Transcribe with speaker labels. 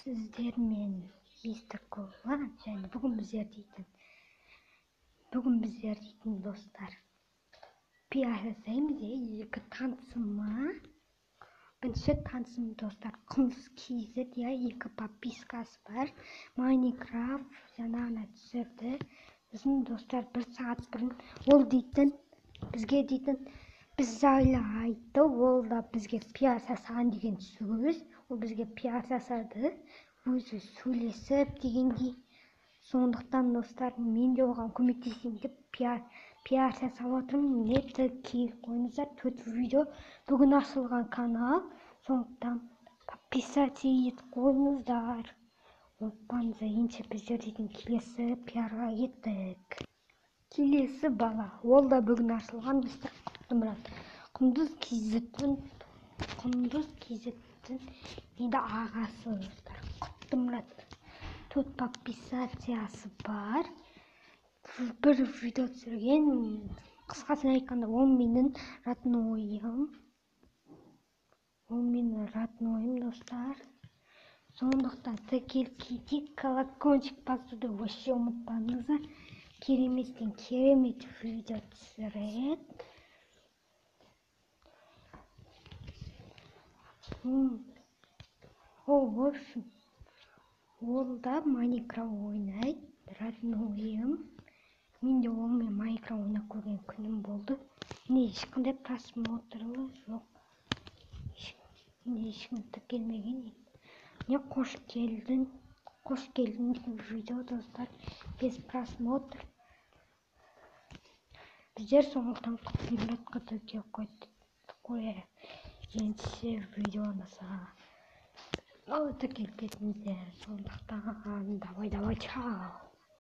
Speaker 1: Сіздермен Мистер Кола және бүгін біздер дейтін достар пиар жасаймыз. Екі танысыма, бірінші танысым достар Құндыз KZ, иә, екі подпискасы бар, Майнкрафт жаңағына түсірді. Сосын достар бір сағат бұрын ол дейтін бізге дейтін біз жайлы айтты, ол да бізге пиар жасаған деген сөз, ол бізге пиар жасады, өзі сөйлесіп дегендей. Сондықтан достар мен де оған көмектесейін деп пиар жасап отырмын. Не тіркеліп қойыңыздар, 4 видео бүгін ашылған канал, сондықтан подписаться етіп қойыңыздар, ұмытпаңыздар. Ендеше біздер дейтін келесі пиарға кеттік. Келесі бала, ол да бүгін ашылған мистер Құттымұрат. Құндыз KZ-тің енді ағасы достар Құттымұрат. 4 подписациясы бар, бір видео түсірген. Қысқасын айтқанда, ол менің роднойым, достар. Сондықтан тіркеліп кетейік, колокольчик басуды вообще ұмытпаңыздар. Кереметтен керемет видео түсіреді. Ол в общем, ол да Майнкрафт ойнайды, роднойым. Мен де онымен Майнкрафт ойнап көрген күнім болды. Міне ешқандай просмотрлы жоқ, ешкім тіркелмеген. Не қош келдің деген видео достар, без просмотр. Біздер сондықтан Құттымұратқа тіркеліп қояйық. Ендеше видео ұнаса тіркеліп кетіңіздер. Сондықтан давай, чао.